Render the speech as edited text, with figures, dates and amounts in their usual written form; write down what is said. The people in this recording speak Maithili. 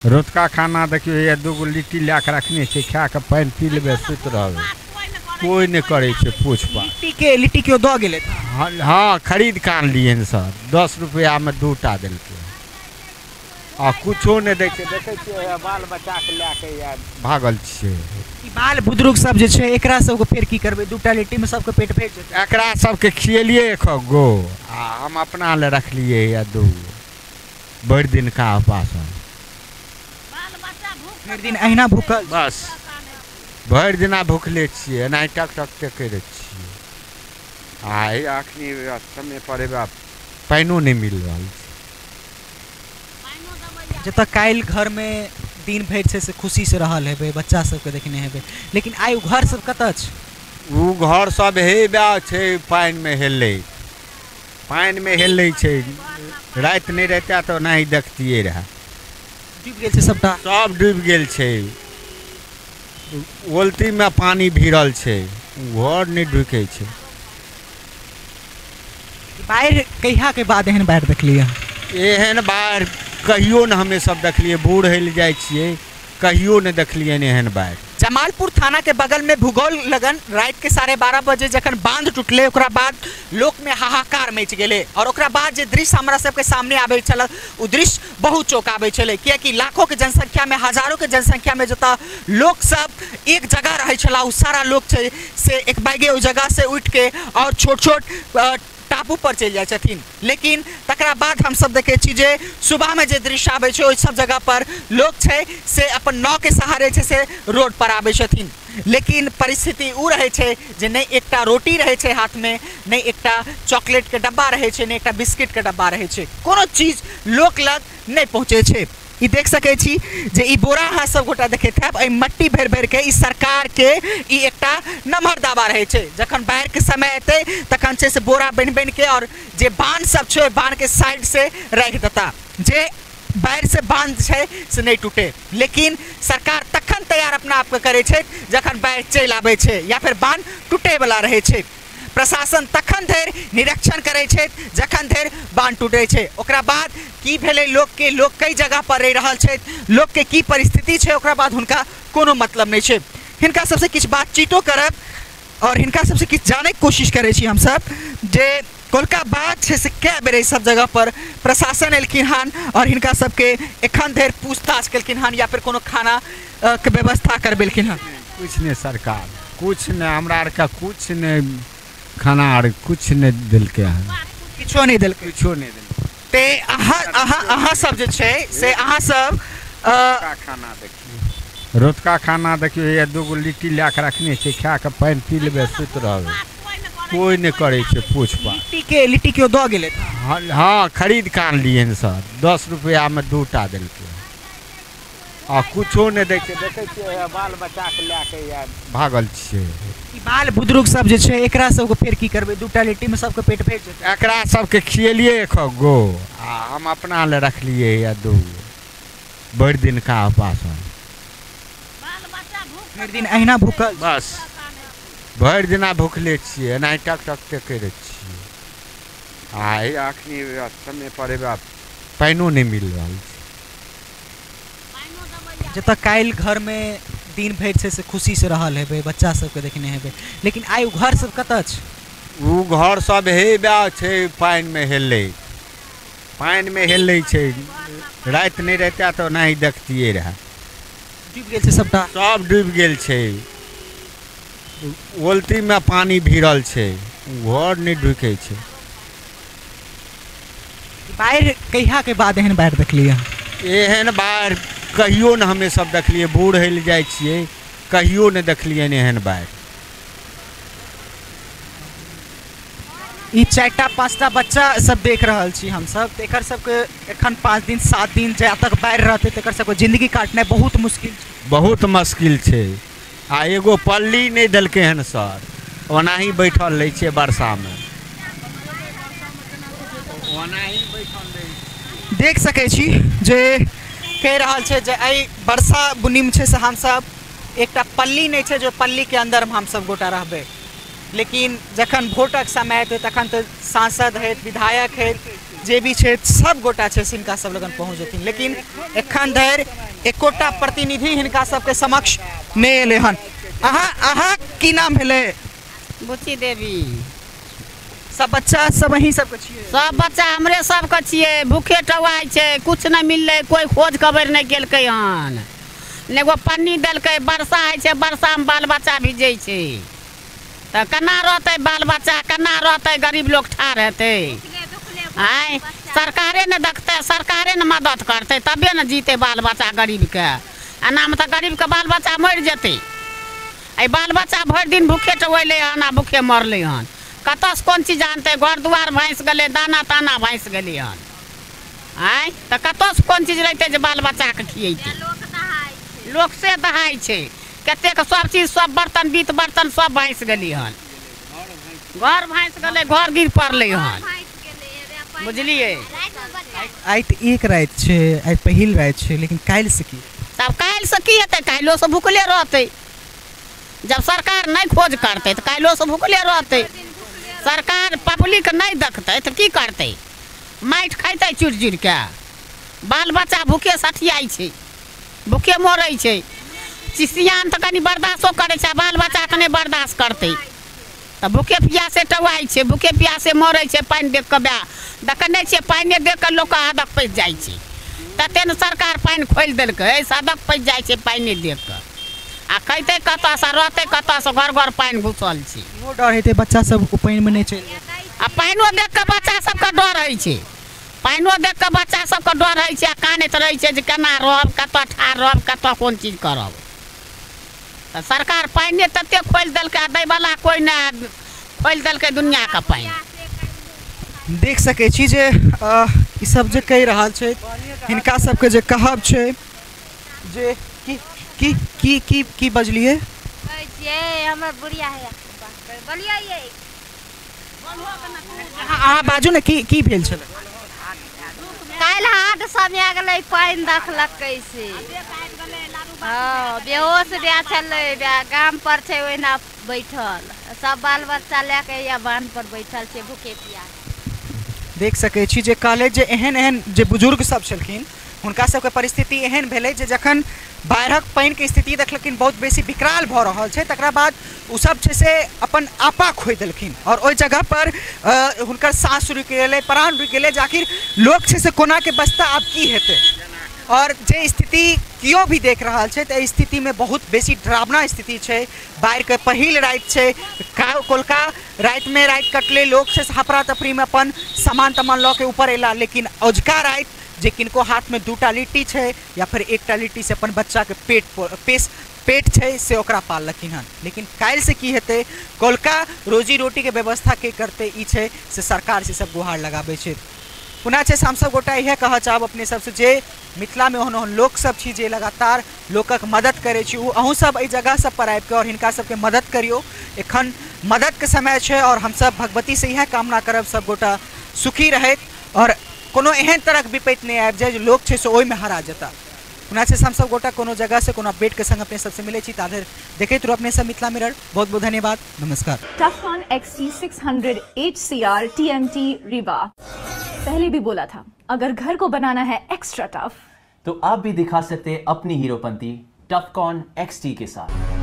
रतुका खाना देखियौ, हैया 2 गो लिट्टी लए कऽ रखने छै, खा कऽ पानि पी लेबै, सुति रहबै। कोइ नहि करै छै पूछ पाछ। लिट्टीके, लिट्टी केओ दऽ गेलै? हँ, खरीद कऽ आनलियै हन सर, 10 रुपैआमे 2 टा देलकै। आ कुछो नहि दै छै। देखै छियै, हैया बाल बच्चाके लए कऽ हैया भागल छियै। ई बाल बुजुर्ग सब जे छै, एकरा सबके फेर की करबै? 2टा लिट्टीमे सबके पेट भरि जेतै? एकरा सबके खिएलियै एक गो आ हम अपना लए रखलियै हैया 2 गो। भरि दिनका उपासन। भरि दिन अहिना भूखल? बस, भरि दिना भुखले छियै, एनाही टक टक टेकै छियै। आ हे अखनी समय पर हेबे पानिओ नहि मिल रहल छै। जतऽ काल्हि घरमे दिन भरि छै से खुशीसँ रहल हेबै, बच्चा सबके देखने हेबै, लेकिन आइ ओ घर सब कतऽ छै? ओ घर सब हेबे छै पानिमे हेलै, पानिमे हेलै छै। राति नहि रहितै तऽ ओनाही देखतियै रहए। डूबि गेल छै सबटा? सब डूबि गेल छै। ओलतीमे पानि भिरल छै, घर नहि ढुकै छै। बाढ़ि कहियाके बाद एहन बाढ़ि देखलियै? एहन बाढ़ि कहियो ने हमे सब देखलियै। बूढ़ होइल जाइ छियै, कहियो नहि देखलियै एहन बाढ़ि। जमालपुर थाना के बगल में भूगोल लगन रात के 12:30 बजे जखन बांध टूटले, ओकरा बाद लोक में हाहाकार मचि गेलै। और ओकरा बाद जे दृश्य हमरा सबके सामने आबै छल, ओ दृश्य बहुत चौंकाबै छलै, कियाकि लाखों के जनसंख्या में, हजारों के जनसंख्या में जतऽ लोक सब एक जगह रहै छला, ओ सारा लोक छै से एक बैगे ओहि जगह से उठि के और छोट छोट टापू पर चलि जाइ छथिन। लेकिन तकरा बाद हमसब देखै छी जे सुबहमे जे दृश्य आबै छै, ओहि सब जगह पर लोक छै से अपन नावके सहारे छै से रोड पर आबै छथिन। लेकिन परिस्थिति ओ रहै छै जे नहि एकटा रोटी रहै छै हाथमे, नहि एकटा चॉकलेटके डब्बा रहै छै, नहि एकटा बिस्किटके डब्बा रहै छै। कोनो चीज लोक लग नहि पहुँचै छै। ई देख सकै छी जे ई बोरा अहाँ सब गोटा देखैत हैब, एहि मट्टी भरि भरिके ई सरकारके ई एकटा नमहर दावा रहै छै। जखन बाढ़िके समय एतै, तखन छै से बोरा बान्हि बान्हिके आओर जे बान्ह सब छै, ओहि बान्हके साइड से राखि देता जे बाढ़ि से बांध छै से नहि टूटे। लेकिन सरकार तखन तैयार अपना आपके करै छै जखन बाढ़ि चलि आबै छै या फेर बांध टूटैवला रहै छै। प्रशासन तखन धरि निरीक्षण करै छै जखन धरि बांध टूटै छै। ओकरा बाद की भेलै लोकके, लोक कई जगह पर रहि रहल छथि, लोकके की परिस्थिति छै, ओकरा बाद हुनका कोनो मतलब नहि छै। हिनका सबसँ किछु बातचीतो करब और हिनका सबसँ किछु जानैके कोशिश करै छी हमसब जे कोलका बाद छै से कए बेर एहि सब जगह पर प्रशासन एलखिन हन और हिनका सबके एखन धरि पूछताछ केलखिन हन या फिर कोनो खाना के व्यवस्था करबेलखिन हन? किछु नहि, सरकार किछु नहि, हमरा आरके किछु नहि, खाना आर किछु नहि देलकै हन। किछो नहि देलकै? किछो नहि देलकै। ते अहाँ अहाँ अहाँ सब जे छै से अहाँ सब रतुका खाना देखियौ, रतुका खाना देखियौ, हैया 2 गो लिट्टी लए कऽ रखने छै, खा कऽ पानि पी लेबै, सुति रहबै। कोइ नहि करै छै पूछ पाछ। लिट्टीके, लिट्टी केओ दऽ गेलै? हँ, खरीद कऽ आनलियै हन सर, 10 रुपैआमे 2 टा देलकै। आ कुछो नहि दै छै। देखै छियै, हैया बाल बच्चाके लए कऽ हैया भागल छियै। ई बाल बुजुर्ग सब जे छै, एकरा सबके फेर की करबै? 2टा लिट्टीमे सबके पेट भरि जेतै? एकरा सबके खिएलियै एक गो आ हम अपना लए रखलियै हैया 2 गो। भरि दिनका उपासन। भरि दिन अहिना भूखल? बस, भरि दिना भुखले छियै, एनाही टक टक टेकै छियै। आ हे अखनी समय पर हेबे पानिओ नहि मिल रहल छै। जतऽ काल्हि घरमे दिन भरि छै से खुशीसँ रहल हेबै, बच्चा सबके देखने हेबै, लेकिन आइ ओ घर सब कतऽ छै? ओ घर सब हेबे छै पानिमे हेलै, पानिमे हेलै छै। राति नहि रहितै तऽ ओनाही देखतियै रहए। डूबि गेल छै सबटा? सब डूबि गेल छै। ओलतीमे पानि भिरल छै, घर नहि ढुकै छै। बाढ़ि कहियाके बाद एहन बाढ़ि देखलियै? एहन बाढ़ि कहियो ने हमे सब देखलियै। बूढ़ होइल जाइ छियै, कहियो नहि देखलियै एहन बाढ़ि। ई चारिटा पाँचटा बच्चा सब देख रहल छी हमसब, तऽ एकर सबके एखन 5 दिन, 7 दिन जा तक बाढ़ि रहतै, तऽ एकर सबके जिन्दगी काटनाइ बहुत मुश्किल छै। बहुत मुश्किल छै। आ एगो पल्ली नहि देलकै हन सर, ओनाही बैठल रहै छियै वर्षामे, ओनाही बैठल रहै छियै। देख सकै छी जे कहि रहल छै जे एहि वर्षा बुन्नीमे छै से हमसब एकटा पल्ली नहि छै जो पल्लीके अन्दरमे हमसब गोटा रहबै। लेकिन जखन भोटक समय एतै, तखन तऽ सांसद हैत, विधायक हैत, जे भी छै, सब गोटा छै से हिनका सब लगन पहुँच जेथिन। लेकिन एखन धरि एकोटा प्रतिनिधि हिनका सबके समक्ष नहि एलै हन। अहाँ अहाँ की नाम भेलै? बुच्ची देवी। सब बच्चा सब अहीं सबके छियै? सब बच्चा हमरे सबके छियै। भूखे टवाइ छै, कुछ नहि मिललै, कोइ खोज खबर नहि केलकै हन, ने एगो पन्नी देलकै। वर्षा होइ छै, वर्षामे बाल बच्चा भिजै छै, तऽ केना रहतै बाल बच्चा, केना रहतै गरीब लोक ठाढ़ हेतै? आँय, सरकारे ने देखतै, सरकारे ने मदद करतै, तबे ने जीतै बाल बच्चा गरीबके। एनामे तऽ गरीबके बाल बच्चा मरि जेतै। एहि बाल बच्चा भरि दिन भूखे टोएलै हन आ भूखे मरलै हन। कतऽसँ कोन चीज आनतै? घर दुआर भासि गेलै, दाना ताना भासि गेलै हन। आँय, तऽ कतऽसँ कोन चीज रहितै जे बाल बच्चाके खियैतै? लोक से दहाइ छै कतेक, सब चीज, सब बर्तन बीत बर्तन सब भासि गेलै हन, घर भासि गेलै, घर गिर पड़लै हन, बुझलियै? आइ तऽ एक राति छै, आइ पहिल राति छै, लेकिन काल्हिसँ की? तब काल्हिसँ की हेतै? काल्हिओसँ भुखले रहतै। जब सरकार नहि खोज करतै तऽ काल्हिओसँ भुखले रहतै। सरकार पब्लिक नहि देखतै तऽ की करतै? माटि खैतै चुरि चुरि कऽ। बाल बच्चा भूखे सठियाइ छै, भूखे मरै छै। सियान तऽ कनि बर्दाश्तो करै छै, बाल बच्चा तऽ नहि बर्दाश्त करतै, तऽ भूखे प्यासे टवाइ छै, भूखे प्यासे मरै छै। पानि देख कऽ बए देखै नहि छियै, पानिए देख कऽ लोकके आदत पैसि जाइ छै। तते ने सरकार पानि खोलि देलकै, आदत पैसि जाइ छै पानिए देख कऽ। आ खैतै कतऽसँ, रहतै कतऽसँ? घर घर पानि घुसल छै। इहो डर हेतै बच्चा सब ओ पानिमे नहि चलि जाय? आ पानिओ देख कऽ बच्चा सबके डर होइ छै, पानिओ देख कऽ बच्चा सबके डर होइ छै आ कानैत रहै छै जे केना रहब, कतऽ ठाढ़ रहब, कतऽ कोन चीज करब। तऽ सरकार पानिए तते खोलि देलकै आ दैवला कोइ नहि खोलि देलकै दुनिआँके पानि। देख सकै छी जे ई सब जे कहि रहल छै, हिनका सबके जे कहब छै जे की की की की की बजलियै? कहै छियै हमर बुढ़िया है, बोलियै अहाँ बाजू ने, की की भेल छलै? काल्हि हाट समय गेलै, पानि देखलकै से हँ बेहोश भए छलै, गाम पर छै ओहिना बैठल, सब बाल बच्चा लए कऽ या बान्ह पर बैठल छै भूखे प्यास। देख सकै छी जे कहले जे एहन एहन जे बुजुर्ग सब छलखिन हुनका सबके परिस्थिति एहन भेलै जे जखन बाढ़िक पानिके स्थिति देखलखिन बहुत बेसी विकराल भऽ रहल छै, तकरा बाद ओ सब छै से अपन आपा खोइ देलखिन और ओहि जगह पर हुनकर साँस रुकि गेलै, प्राण रुकि गेलै जे आखिर लोक छै से कोनाके बचता, आब की हेतै। और जे स्थिति केओ भी देख रहल छै तऽ एहि स्थितिमे बहुत बेसी डरावना स्थिति छै। बाढ़िके पहिल राति छै, कोलका रातिमे राति कटलै, लोक छै हफरा तफरीमे अपन सामान तामान लऽ के ऊपर अयला, लेकिन अजुका राति जे किनको हाथमे दूटा लिट्टी छै या फिर एकटा लिट्टी से अपन बच्चाके पेट छै से ओकरा पाललखिन हन। लेकिन काल्हिसँ की हेतै, कोलका रोजी रोटीके व्यवस्था के करतै, ई छै से सरकार से सब गुहार लगाबै छै। पुनः छै से हमसब गोटा इएह कहऽ चाहब अपने सबसँ जे मिथिलामे ओहन ओहन लोकसब छी जे लगातार लोकक मदद करै छी, ओ अहूँ सब एहि जगह सब पर आबिके और हिनका सबके मदद करियौ। एखन मददके समय छै और हमसब भगवतीसँ इएह कामना करब सब गोटा सुखी रहैत और कोनो एहन तरहक विपत्ति नहि आबि जाय जे लोक छै से ओहिमे हरा जेता। पुनः छै से हमसब गोटा कोनो जगहसँ कोनो अपडेटके संग अपने सबसँ मिलै छी, ता धरि देखैत रहू अपने सब मिथिला मिरर। बहुत बहुत धन्यवाद, नमस्कार। Tufcon XT600 HCR TMT Rewa। पहले भी बोला था, अगर घर को बनाना है एक्स्ट्रा टफ तो आप भी दिखा सकते हैं अपनी हीरोपंती टफकॉन XT के साथ।